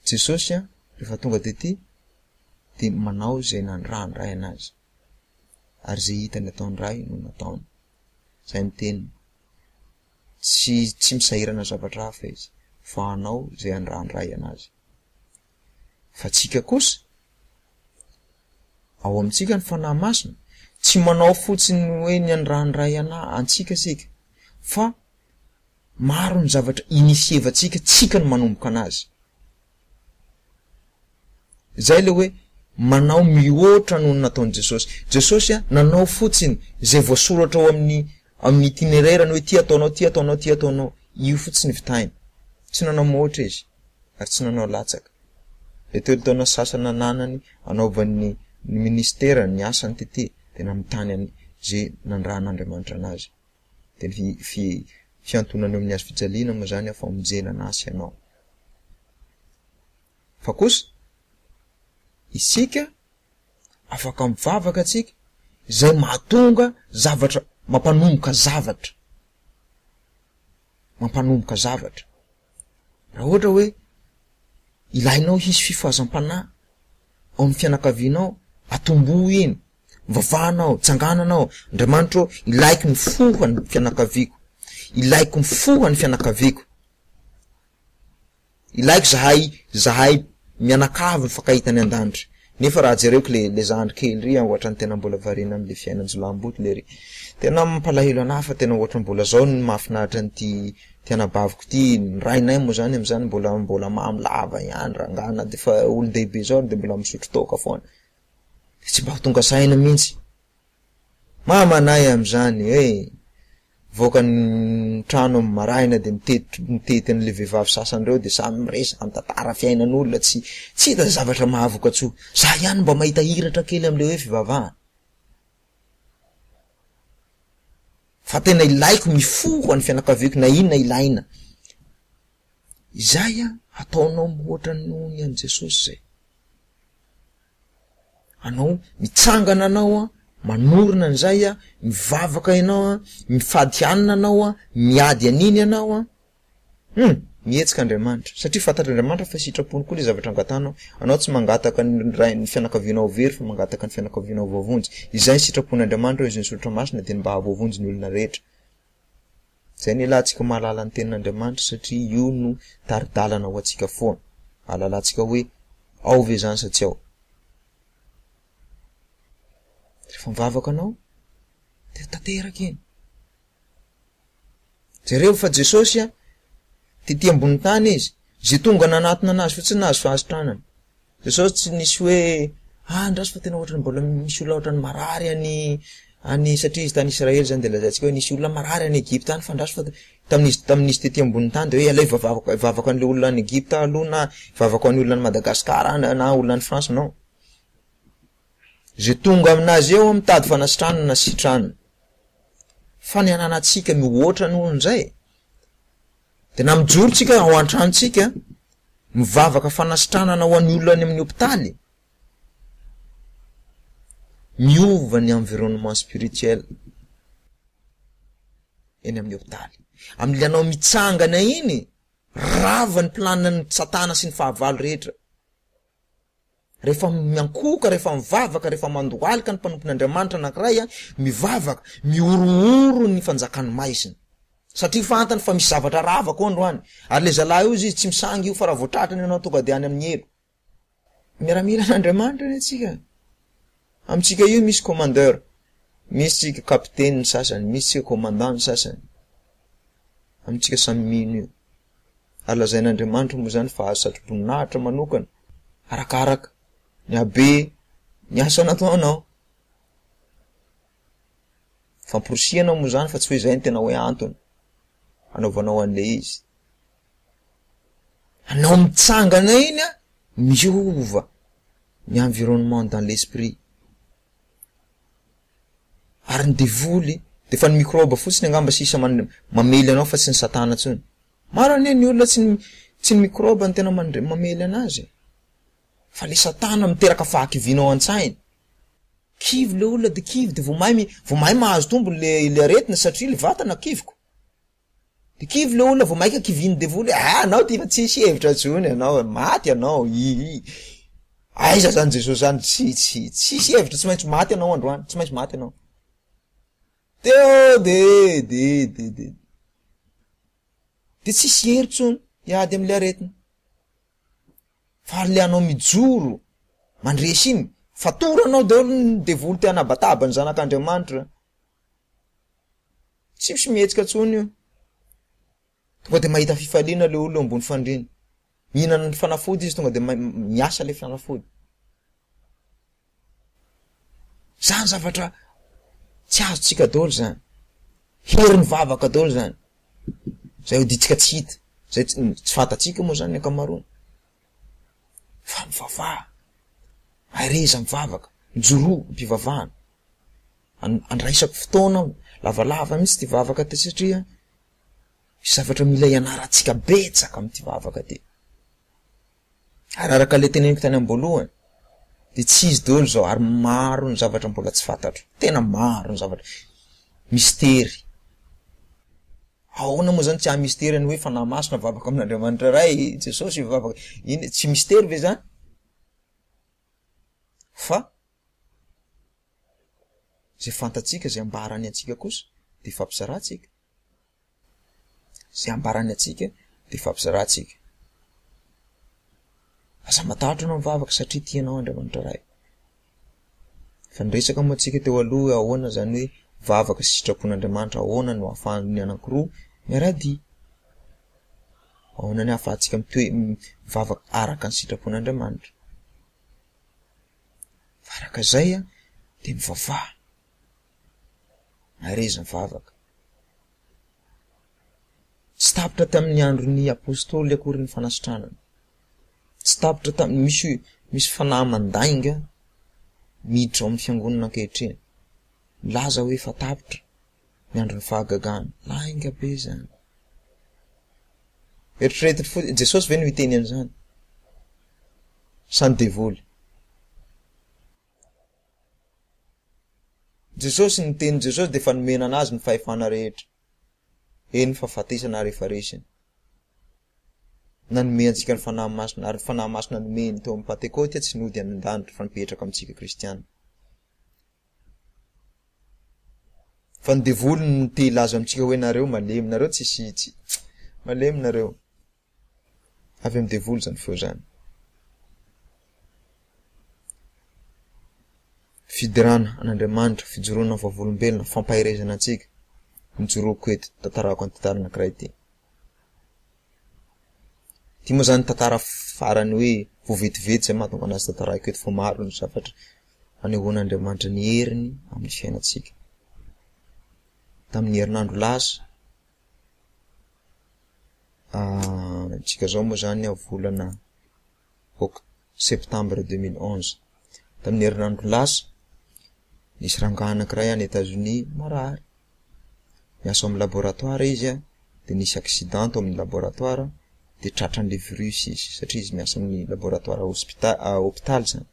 Jesosy an, rehefa tonga tety dia manao izay nanirahan'ny Ray anazy. Ary izay hitany ataon'ny Ray no nataony. Izay ny teniny. Tsy tsy misahirana zavatra hafa izy fa hanao izay anirahan'ny Ray anazy. Fa tsika kosa, ao amintsika ny Fanahy Masina, tsy manao fotsiny hoe ny anirahan'ny Ray ana antsika isika fa maro ny zavatra initievantsika, tsika no manomboka anazy. Zay le hoe manao mihoatra noho ny nataon'i Jesosy. Jesosy a, nanao fotsiny izay voasoratra ao amin'ny amin'ny itinéraire-ny hoe ty ataonao, ty ataonao, ty ataonao. Io fotsiny vitainy. Tsy nanao mihoatra izy ary tsy nanao latsaka. Le telo taona sasany nananany anaovany ny ny ministerany, ny asany tety dia namitany an' ze nandrahan'Andriamanitra anazy. Dia ny fi fiantonana eo amin'ny hazo fijaliana moa zany famonjena anah sy anao. Fa kosa isika afaka mivavaka tsika izay mahatonga zavatra mampanomboka zavatra, mampanomboka zavatra. Raha ohatra hoe ilainao hisy fifohazam-panahy ao amin'ny fianakavianao, atomboho iny, mivavaha anao, tsangana anao, Andriamanitra ô, ilaiko mifoha ny fianakaviako, ilaiko mifoha ny fianakaviako. Ilaiko zahay zahay mianakavy mifankahita any an-danitra. Nefa raha jereko le le zandry kely ry an ohatran'ny tena mbola variana amle fiainan-jiolahimboto lery. Tena mampalahelo anah fa tena ohatran'ny mbola zao ny mahafinaritra an'ity ty anabaviko ty, ny rainay moa zany am'zany mbola mbola mamo lava ihany rangaha na de efa olon-dehibe zao ary de mbola misotro toaka foana. De tsy mba ho tonga saina mihitsy. Mamanay am'zany eh! Mivoaka ny trano amin'ny maraina dia mitety mitety an'ilay vehivavy sasany ireo dia samy miresaka mitantara fiainan'olona tsy tsy hita zavatra mahavokatsoa. Za ihany mba mahita hiratra kely amin'ilay hoe fivavahana. Fa tena ilaiko mifoha ny fianakaviako na inona ilaina. Izay an, ataonao mihoatra noho ny an'i Jesosy izay. Anao mitsangana anao an, manorina an'izay an, mivavaka ianao an, mifady hanina anao an, miady an'iny ianao an, hum, mihetsika Andriamanitra, satria fantatr'Andriamanitra fa sitrapony koa le zavatra angatahanao, anao tsy mangataka ny ray ny fianakavianao ho very fa mangataka ny fianakavianao ho voavonjy, izay ny sitrapon'Andriamanitra hoy izy ny soratra masina dia ny mba hahavoavonjy ny olona rehetra. Izay no ilantsika mahalala ny tenin'Andriamanitra satria io no tari-dalana ho antsika foana. Ahalalantsika hoe ao ve izany sa tsy ao. Rehefa mivavaka anao dia tanteraka iny. Jereo fa Jesosy a, tety ambony tany izy, izay tonga nanatona anazy fotsiny nahazo fahasitranana. Jesosy tsy nisy hoe ah andraso fa tena ohatran'ny mbola misy olona ohatran'ny marary any any satria izy tany Israely zany de lazaintsika hoe nisy olona marary any Egypta any fa andraso fa tamin'izy tamin'izy tety ambonin'ny tany de hoe aleo hivavaka hivavaka an'le olona any Egypta aloha na hivavaka an'ny olona any Madagascar any na olona any France non. Ze tonga aminazy eo mitady fanasitranana sitranina. Fa ny ananantsika mihoatra noho an'izay. Dia na mijoro tsika ao an-tranontsika, mivavaka fanasitranana ho an'ny olona any amin'ny hopitaly, miova ny environnement spirituel eny amin'ny hopitaly. Amin'ilay anao mitsangana iny, rava ny planin'ny satana sy ny fahavalo rehetra. Rehefa miankohoka, rehefa mivavaka, rehefa mandohalika ny mpanompon'Andriamanitra anankiray, mivavaka, mihorohoro ny fanjakan'ny maizina. Satria fantany fa misy zavatra rava koa androany. Ary le zalahy io izy tsy misangy io fa raha vao tratrany ianao tonga dia any amin'ny helo. Miaramilan'Andriamanitra anie tsika. Amintsika io misy commandeur, misy tsika capitaine ny sasany, misy tsika commandant ny sasany. Amintsika samy mino io. Ary lazain'Andriamanitra moa izany fa azo satroboninahitra manokana arakaraka ny habe ny asa nataonao. Famporisihana moa izany fa tsy hoe izay no tena hoe antony anaovanao an'ilay izy. Anao mitsangana iny an, miova ny environnement dans l'esprit. Ary ny devoly de efa ny microbe fotsiny angamba sisa mamely anao fa tsy ny satana intsony. Maro anie ny olona tsy ny tsy ny microbe no tena mandre mamely anazy e. Fa le satana miteraka fahakiviana ao an-tsainy. Kivy le olona de kivy de vao may vao may mahazo tombony le le aretina satria le vatana kiviko. De kivy le olona vao maika kivian'ny devoly hoe ah anao ty fa tsisy hevitra intsony anao, maty anao, ii. Aiza zany Jesosy zany, tsy, tsy, tsisy hevitra, tsy maintsy maty anao androany, tsy maintsy maty anao. Teo de, de, de, de. De tsisy hery intsony hiady am'le aretina. Fa le anao mijoro, mandresy iny, fatoranao daholo ny devoly te hanabataba ny zanak'Andriamanitra. Tsy misy mihetsika intsony io. Tonga de mahita fifaliana le olona eo ambony fandriana. Mihinana ny fanafody izy tonga de miasa le fanafody. Zany zavatra tsy azontsika daholo zany. Herin'ny vavaka daholo zany. Zay odintsika tsy hita, zay tsy fantatsika moa zany ny ankamaroany. Fa mivavaha, mahereza mivavaka, mijoroa am-pivavahana. Andraisako fotoana lavalava mihitsy ity vavaka ity satria misy zavatra mila ianarantsika betsaka amin'ity vavaka ity. Ary araka ilay teneniko tany am-boalohany dia tsy izy daholo izao ary maro ny zavatra mbola tsy fantatro, tena maro ny zavatra, mistery. Ahoana moa zany tsy haha mistery ny hoe Fanahy Masina mivavaka amin'Andriamanitra Ray, Jesosy mivavaka, iny tsy mistery ve zany? Fa Izay fantatsika, izay ambarany antsika kosa dia ifampizarantsika. Izay ambarany antsika dia ifampizarantsika. Aza matahotra ianao mivavaka satria tia anao Andriamanitra Ray. Fa niresaka moa tsika teo aloha hoe ahoana izany hoe vavaka sy sitrapon'Andriamanitra, ahoana no ahafahan'ny anankiroa miara-dia. Ahoana ny ahafahantsika mitoe- mivavaka araka ny sitrapon'Andriamanitra. Fa araka izay dia mivavaha, mahereza mivavaka. Tsy tapitra tamin'ny andron'ny apostoly akory ny fanasitranana. Tsy tapitra tamin'ny, misy, misy fanahy mandainga miditra ao amin'ny fiangonana ankehitriny. Milaza hoe efa tapitra ny andron'ny fahagagana. Lainga be izany. Eritrereto fotsiny, Jesosy ve no hiteny an'izany? Sa ny devoly? Jesosy, ny tenin'i Jesosy dia efa nomena an'azy ny fahefana rehetra, eny fahafatesana ary efa resiny. Nanome antsika ny Fanahy Masina, ary ny Fanahy Masina nomeny teo amin'ny Pantekôty tsy nody any an-danitra fa nipetraka amintsika kristiana. Fa ny devoly no te hilaza amintsika hoe nareo malemy, nareo tsisy, tsy, malemy nareo. Avy amin'ny devoly izany feo izany. Fiderana an'Andriamanitra, fijoroana vavolombelona, fampaherezana antsika. Nijoroako eto, tantarako an'ity tantara anankiray ity. Ity moa izany tantara farany hoe vao vetivety izay mahatonga anazy tantaraiko eto fa maro ny zavatra anehoan'Andriamanitra ny heriny amin'ny fiainantsika. Tamin'ny herinandro lasa, Tsika zao moa zany volana oct septembre 2011. Tamin'ny herinandro lasa, nisy rangahy anankiray any Etazonia marary. Miasa ao amin'ny laboratoire izy dia nisy accident tao amin'ny laboratoire dia tratran'ilay virus izy satria izy miasa amin'ny laboratoire hospita- hopitaly zany.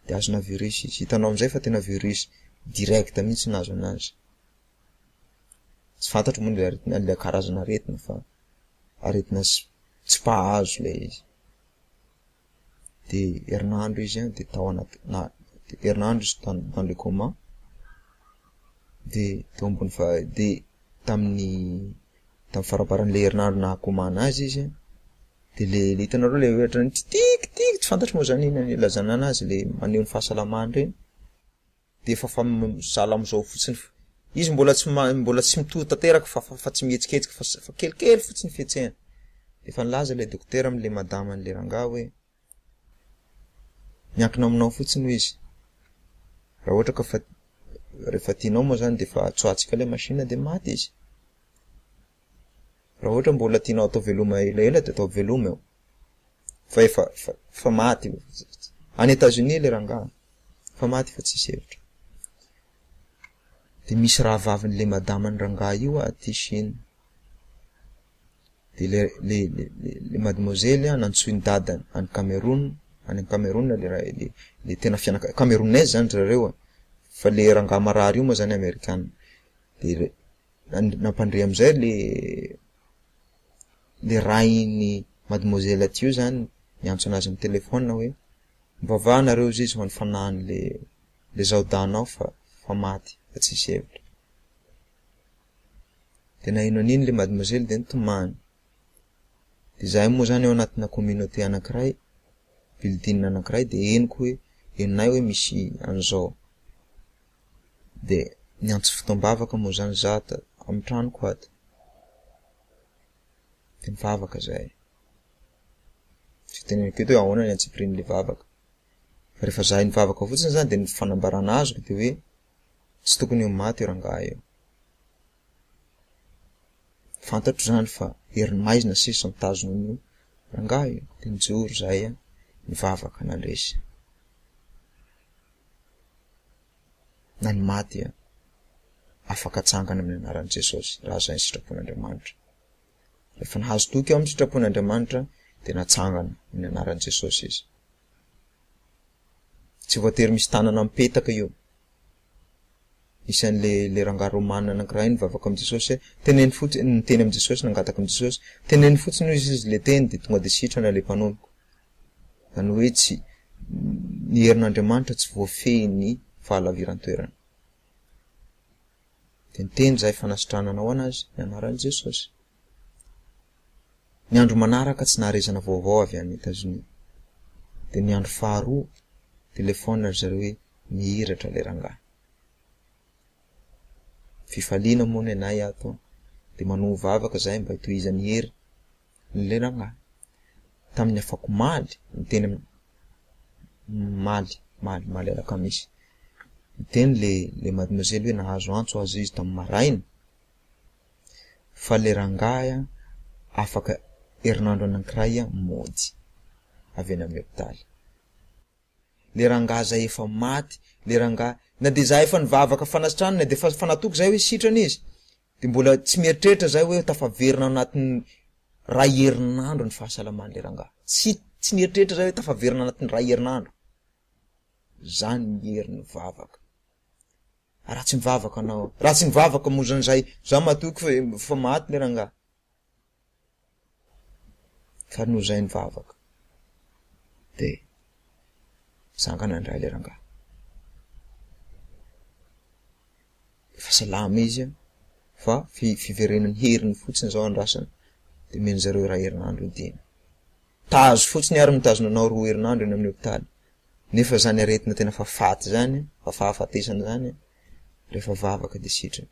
Dia azona virus izy. Hitanao amin'izay fa tena virus direct mihitsy nahazo anazy. Tsy fantatro moa ilay aretina, ilay karazana aretina fa aretina tsy mpahazo ilay izy. Dia herinandro izy an, dia tao anaty, na herinandro izy tany dans le coma, dia teo ambony fa- dia tamin'ny tamin'ny faramparan'ilay herinandro naha coma anazy izy an, dia le le hitanareo le ohatran'ny titikitiky, tsy fantatro moa zany inona ny ilazana anazy, le maneho ny fahasalamana ireny. dia efa fa sahala amin'izao fotsiny fa izy mbola tsy mbola tsy mitory tanteraka fa fa tsy mihetsiketsika fa fa kelikely fotsiny fihetsehany. Dia efa nilaza ilay dokotera amin'ilay madama an'ilay rangahy hoe miankina aminao fotsiny hoy izy. Raha ohatra ka fa rehefa tianao moa zany dia efa tsoahantsika ilay machine dia maty izy. Raha ohatra mbola tianao atao veloma elaela dia atao veloma eo. Fa efa fa maty io. Any Etats-Unis ilay rangahy. Fa maty fa tsisy hevitra. Dia misy rahavavin'ilay madaman'ny rangahy io aty Chine. Dia le le le le mademoiselle nantsoin'ny dadany any Cameroun, any Cameroun le ra- le le tena fianaka- Camerounaise zany ry zareo e. Fa le rangahy marary io moa zany Amerikana. Dia nampandre amizay le. Le rain'i mademoiselle aty io zany niantso anazy amin'ny téléphone hoe mivavaha nareo ozy izy ho an'ny fanahin'le le zaodahinao fa fa maty fa tsisy hevitra. De naheno an'iny le mademoiselle de nitomany. De zahay moa zany ao anatina communauté anankiray, building anankiray de henoko hoe henonay hoe misy an'izao. De niantso fotoam-bavaka moa zany za amin'ny tranoko ato. De nivavaka zahay. Tsy teneniko eto hoe ahoana ny antsipirian'le vavaka. Fa rehefa zahay nivavaka fotsiny zany de ny fanambarana azoko de hoe tsy tokony ho maty io rangahy io. Fantatro zany fa herin'ny maizina sisa mitazona an'io rangahy io. De nijoro zahay nivavaka nandresy. Na ny maty afaka atsangana amin'ny anaran'i Jesosy raha izay ny sitrapon'Andriamanitra. Rehefa nahazo toky aho amin'ny sitrapon'Andriamanitra dia natsangana amin'ny anaran'i Jesosy izy. Tsy voatery misy tanana mipetaka io. Nisy an'le le rangahy romana anankiray nivavaka amin'i Jesosy hoe teneno fotsiny, niteny amin'i Jesosy, nangataka amin'i Jesosy, teneno fotsiny hoy izy le teny dia tonga dia sitrana le mpanompoko. Izany hoe tsy ny herin'Andriamanitra tsy voafehin'ny fahalaviran-toerana. Dia niteny izahay fanasitranana ho an'azy ny anaran'i Jesosy. Ny andro manaraka tsy naharezana vaovao avy any Etazonia. Dia ny andro faharoa, telefaonina ry zareo hoe mihiratra ilay rangahy. Fifaliana moa ny anay ato an. Dia manohy vavaka izahay mba hitohizan'ny hery ilay rangahy. Tamin'ny afakomaly, niteny omaly, omaly, omaly alakamisy, niteny ilay ilay mademoiselle hoe nahazo antso aza izy tamin'ny maraina. Fa le rangahy an, afaka herinandro anankiray an mody avy any amin'ny hopitaly. Le rangahy zay efa maty, le rangahy, na de za efa nivavaka fanasitranana de efa natoky zay hoe sitrana izy, de mbola tsy mieritreritra zay hoe tafaverina anatin'ny ray herinandro ny fahasalaman'le rangahy. Tsy tsy nieritreritra zay hoe tafaverina anatin'ny ray herinandro. Zany ny herin'ny vavaka. Raha tsy mivavaka anao, raha tsy nivavaka moa zany zay, za matoky fa efa maty le rangahy. Fa noho zay nivavaka de nitsangana indray le rangahy. Efa salama izy an, fa fiverenan'ny heriny fotsiny zao andrasana, de omen'zareo iray herinandro hodiana. Tazo fotsiny ary mitazona anao roa herinandro eny amin'ny hopitaly. Nefa zany aretina tena fa faty zany, fa fahafatesana zany, rehefa vavaka de sitrana.